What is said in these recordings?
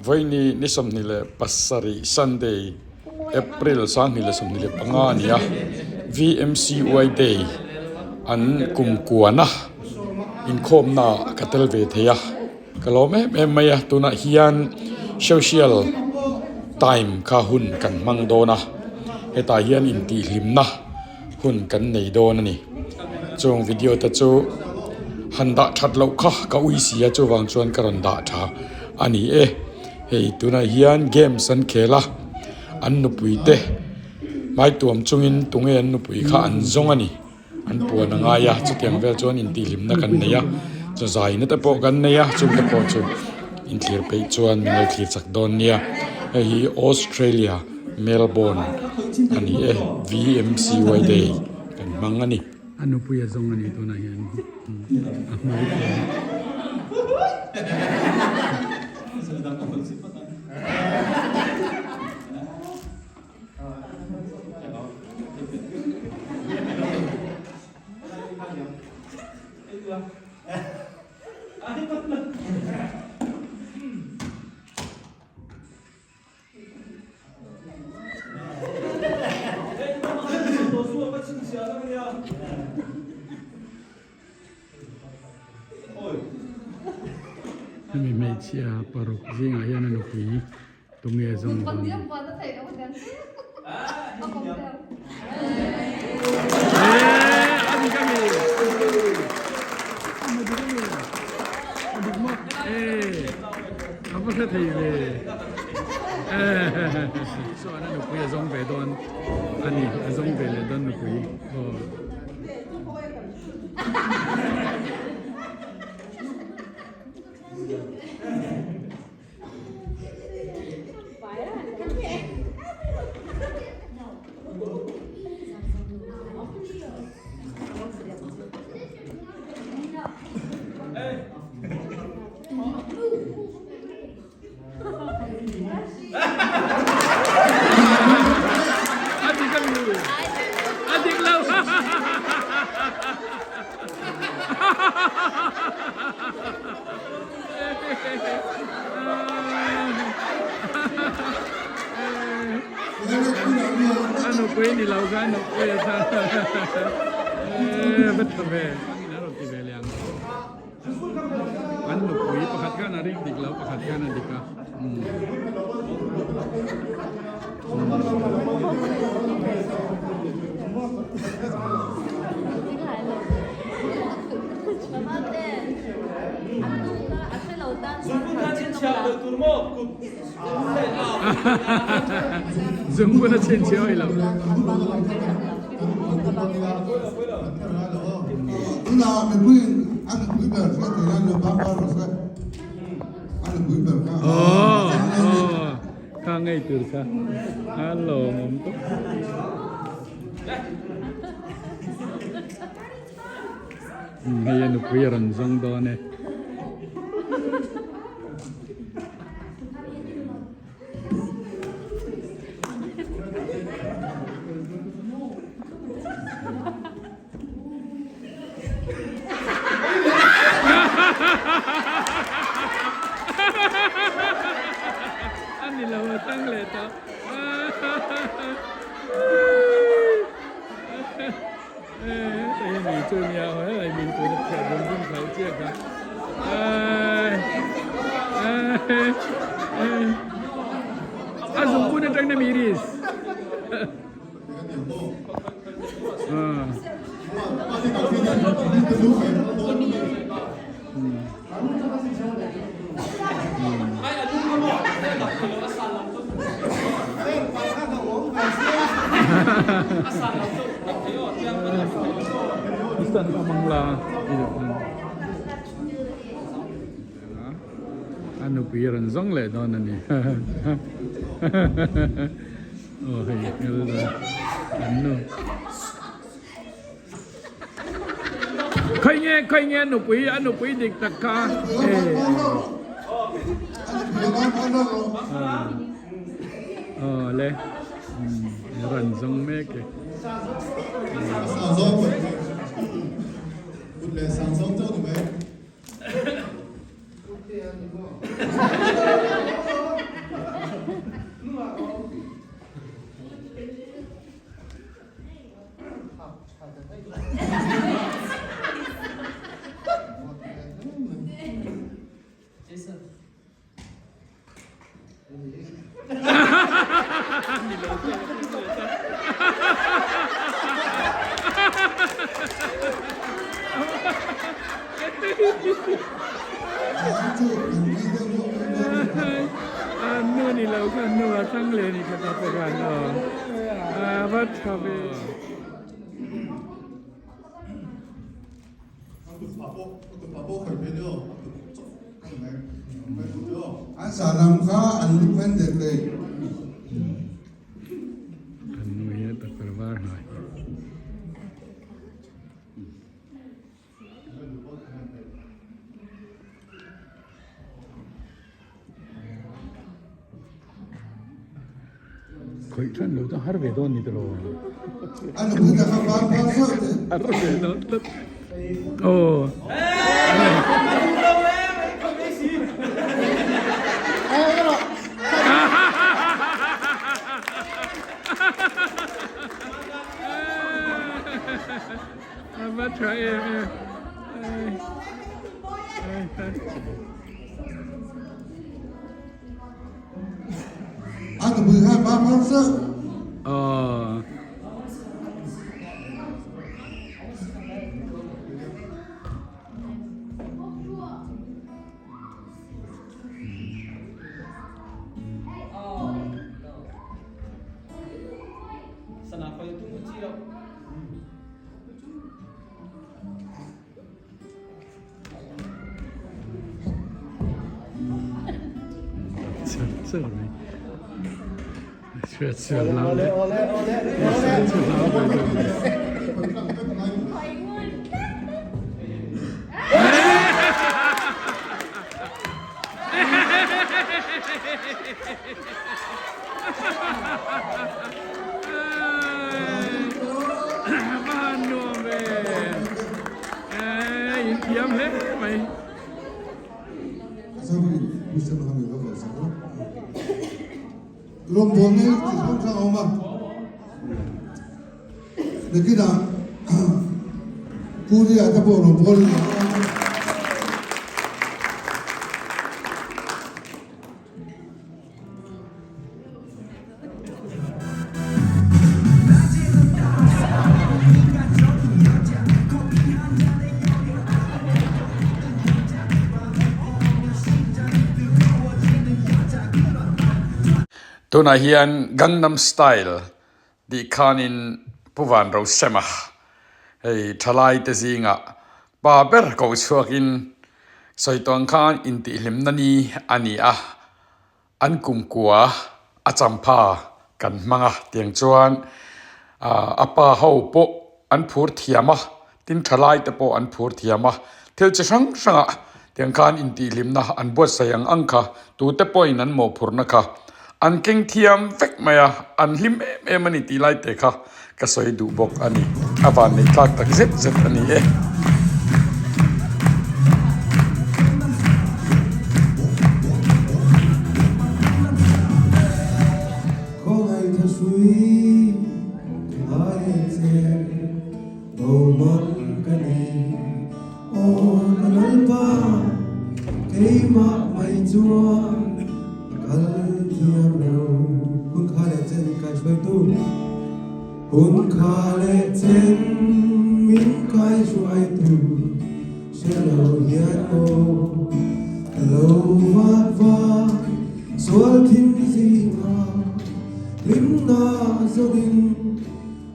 Vawiini ni 27 Sunday April 2025 a ni a, VMCY Day an kumkuana inkhawmnaah ka tel ve thei a, ka lawm em em mai a, tunah hian social time kha hun kan hmang dawn a, hetah hian intihhlimna hun kan nei dawn a ni. Chung video te chu han dah that loh kha ka ui si a chuvang chuan ka rawn dah tha a ni e. Hei tunah hian games an khel a, an nupui te hmai tuam chungin tunge an nupui kha an zawng a ni. An puan a ngai a, chutiang vel chuan intihhlimna kan nei a, chaw zaina te pawh kan nei a, chungte pawh chu inthlir peih chuan min lo thlir chak dawn nia. Hei hi Australia Melbourne a ni e, VMCY Day kan hmang a ni. A nupui a zawng a ni tunah hian a hmai puan. Hemi hmeichhia paruk zingah hian a nupui Tunge zawng dawn? A va hre thei ve. Chuan a nupui a zawng ve dawn a ni, a zawng ve leh dawn nupui. Aw. A dik a mi? A dik lo. A nupui ni lo kha a nupui a chang va tha ve a rawn ti ve leh ang an nupui pakhat khan a ring dik lo pakhat khan a dik a. Zungbun a chhinchhiah awih lo. Aw aw kha ngei tur kha a lawmawm tawp. Hei a nupui a rawn zawng dawn e. A ni lo a tang leh tawh. Hei mi chu nia helai min tuna phiah bum bum kho chiah kha. A zung bun atang na mi ris. A nupui rawn zawng leh dawn a ni. Aw hei hmel an nu. Khawi nge khawi nge a nupui a nupui dik tak kha aw le rawn zawng mek e. An nu ni lo kha an nu a thlang leh ni kha ka pawh khan aw a va tha ve. An sa lam kha an lu phen det leh. An nu hi a takar var hnai. Khawih than lo chu har ve dawn ni tawh lo. Har ve dawn tlat. Aw. A va tha em em. A nupui khan ba phar zeuh. Aw. Chher chher mai. Chher chher lam le. Chher chher lam le. Va nuam ve. In thiam hle mai. Rawngbawlna chi hrang hrang a awm a, nakinah Puri-ah te pawh rawngbawlin a awm a. Tunah hian Gangnam Style tih khanin Pu Van Rosema hei thalai te zingah pa ber ko chhuakin sawi tawng khan intihhlimna ni a ni a. An kumkua a champha kan hmang a tiang chuan a pa ho pawh an phur thiam a tin thalai te pawh an phur thiam a thil chi hrang hrang ah tiang khan intihhlimna an buatsaih ang ang kha tute pawhin an mawhphurhna kha an keng thiam vek mai a an hlim em em a ni tih lai te kha ka sawi duh bawk a ni a van neih tlak tak zet zet a ni e. Hun kha leh chen min kai hruaitu hre lo hian maw ka lo vat vai sual thim zinga hlimna zawngin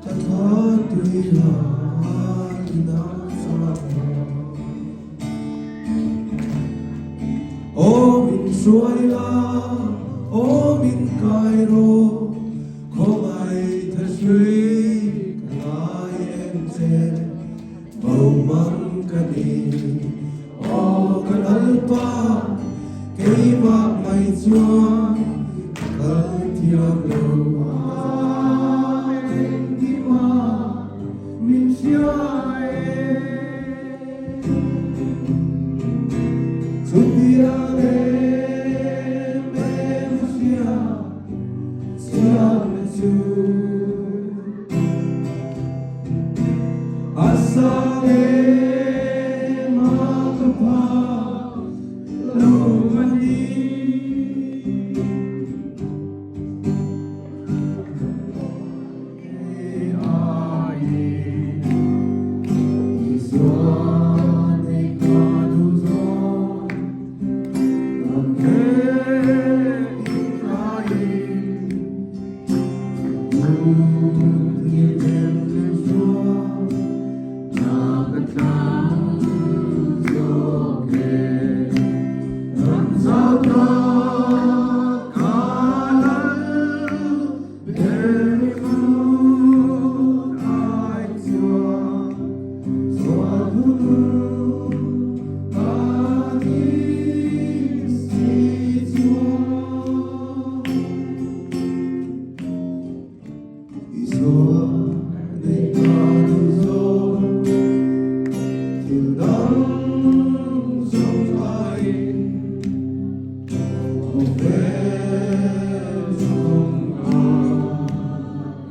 ka thla tui lai ina chak a. Aw min hruai la, aw min kai rawh, khawngaih tha hrui ka ngai em che, bo mang ka ni. Aw ka Lalpa, keimah mai chuan ka kal thiam lo. Engkimah min hria e. Chutia em em hria chiang chu A sang em a ka pha lo a ni. Thil dang zawng aiin khawvel zawng a hawi.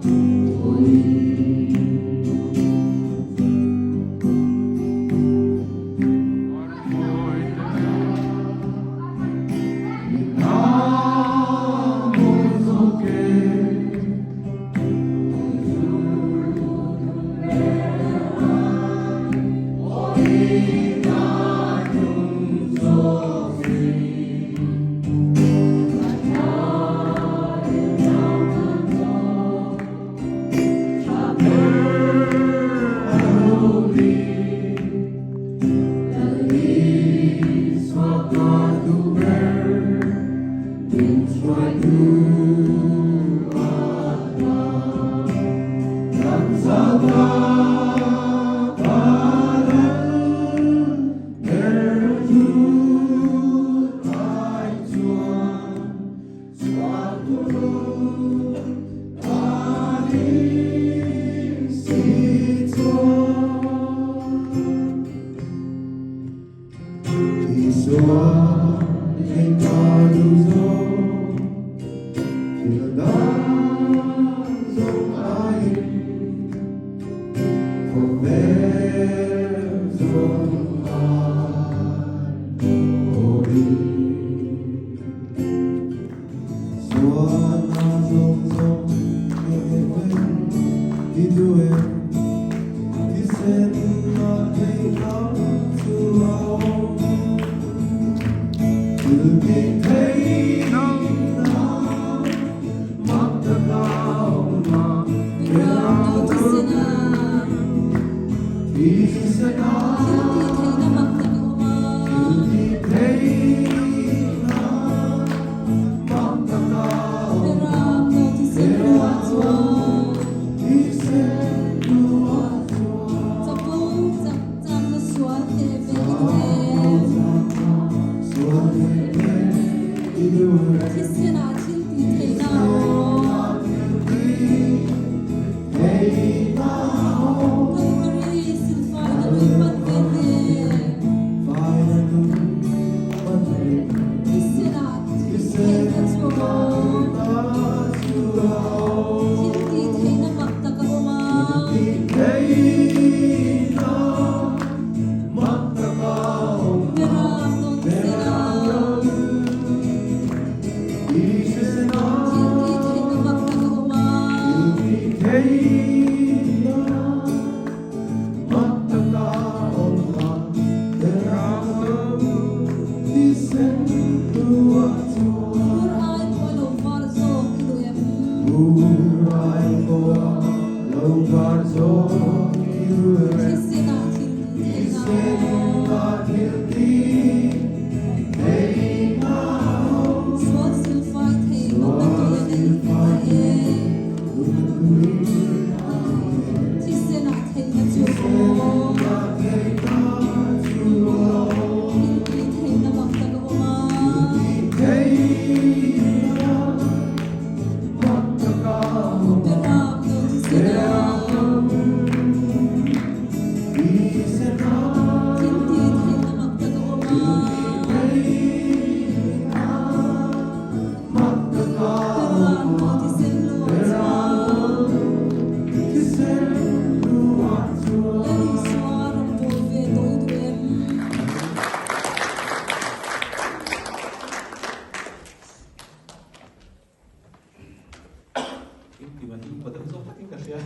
Kimkima hi upa deuh zawk takin ka hria.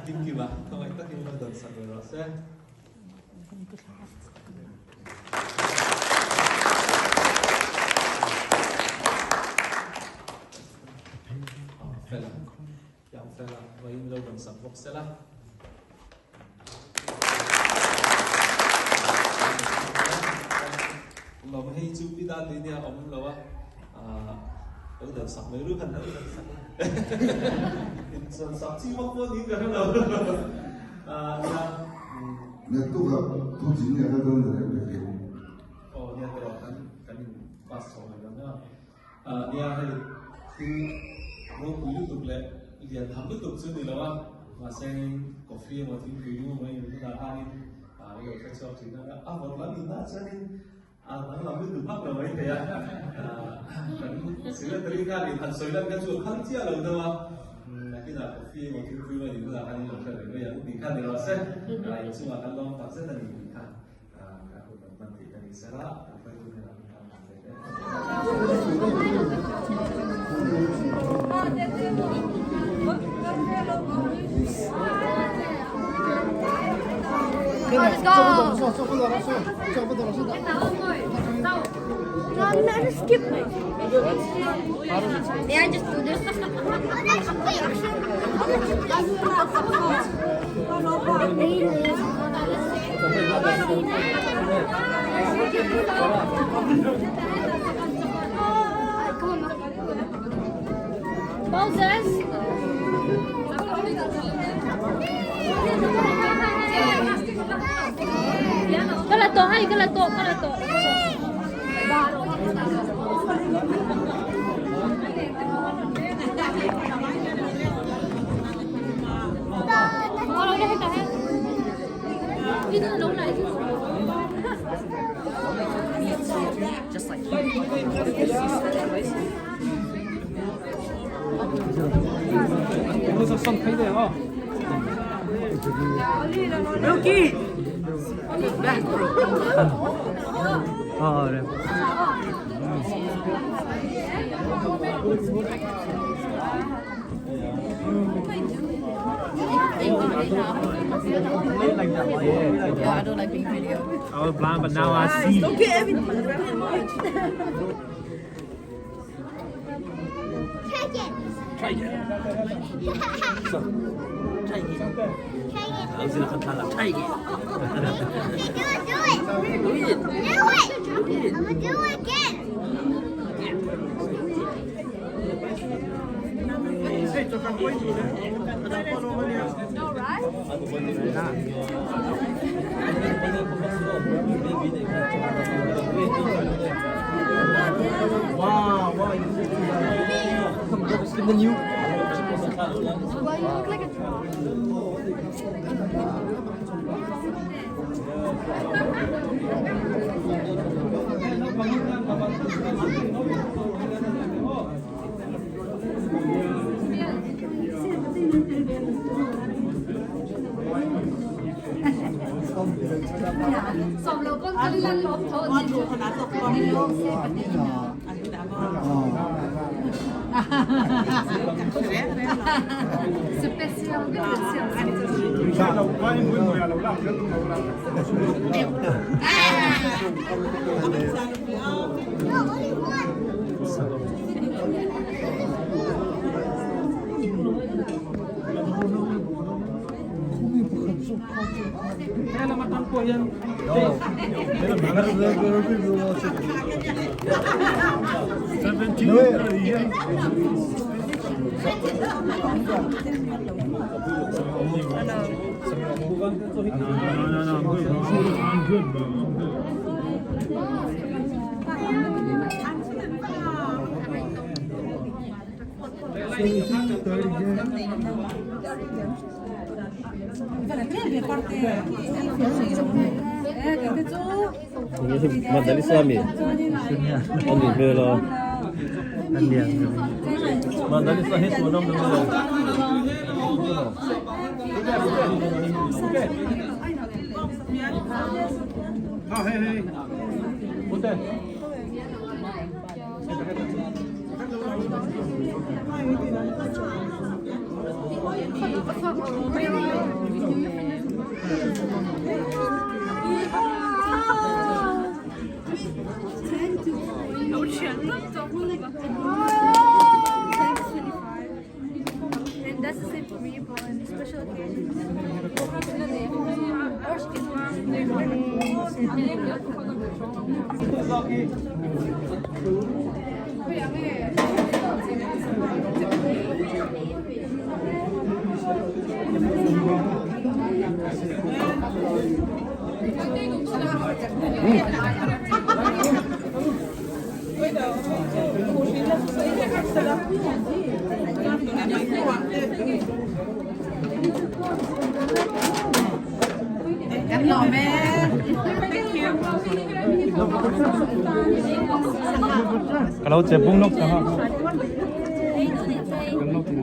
Kimkima khawngaih takin lo dan sak ve rawh se. Fela. Yang fela. Vawiin lo dan sak bawk sela. Lawm hei chu pi dan ni nia awm lo a lo dan sak mai ru khan lo dan sak in san sak chi vak pawh niin ka hre lo nia Naktuk ah thu chin nia ka dawn reng reng. Aw nia tiraw kan kan in pass chho mai dawn nia. Nia hei thil ropui lutuk leh lian tham lutuk chu ni lo a, mahse coffee emaw thingpui lum emaw in hunah khanin. In lo hre chhuak thin a, a vawt lam in ah chuanin a danglam lutuk vak lo maithei a, kan secretary khan in han sawi lan kha chu a khal chiah lo deuh a, nakinah coffee emaw thingpui emaw in hunah khan in lo hre ve mai ang tih kha ni rawh se, inchungah kan lawm tak zet a ni tih kha kan hun kan hman theih a ni sela, kan hruaitu hnenah min han hlan ve hle. May I just do this? Moses. Kala to, hay kala to, kala to. I was blind, but now I see. Don't get everything. Try it. Try it. Try it. Do it. Do it. Do it. I'm gonna do it again. Well, you look like a troll. No, only one. And that's the same for me, but on special occasions. Ka lo che bung lawk sangha kha. Kan lo ti.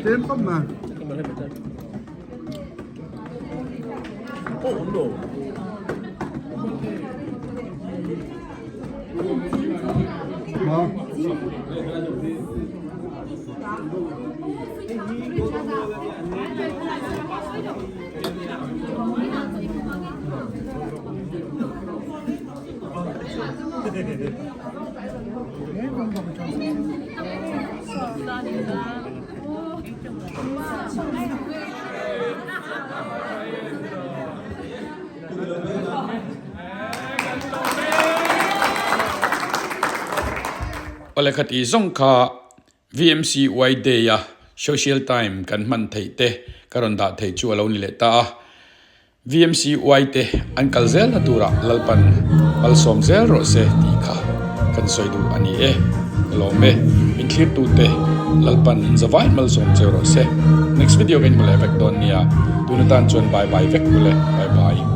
Tlem khawp mai. Awle khati zawng kha VMCY Day a social time kan hman theih te ka rawn dah theih chu a lo ni leh ta a. VMCY te an kal zel na turah Lalpan malsawm zel rawh se tih kha kan sawi duh a ni e. Ka lawm e. Min thlirtu te Lalpan zavai malsawm cheu rawh se. Next video ka inhmu leh vek dawn nia. Tun atan chuan bye bye vek ule. Bye bye.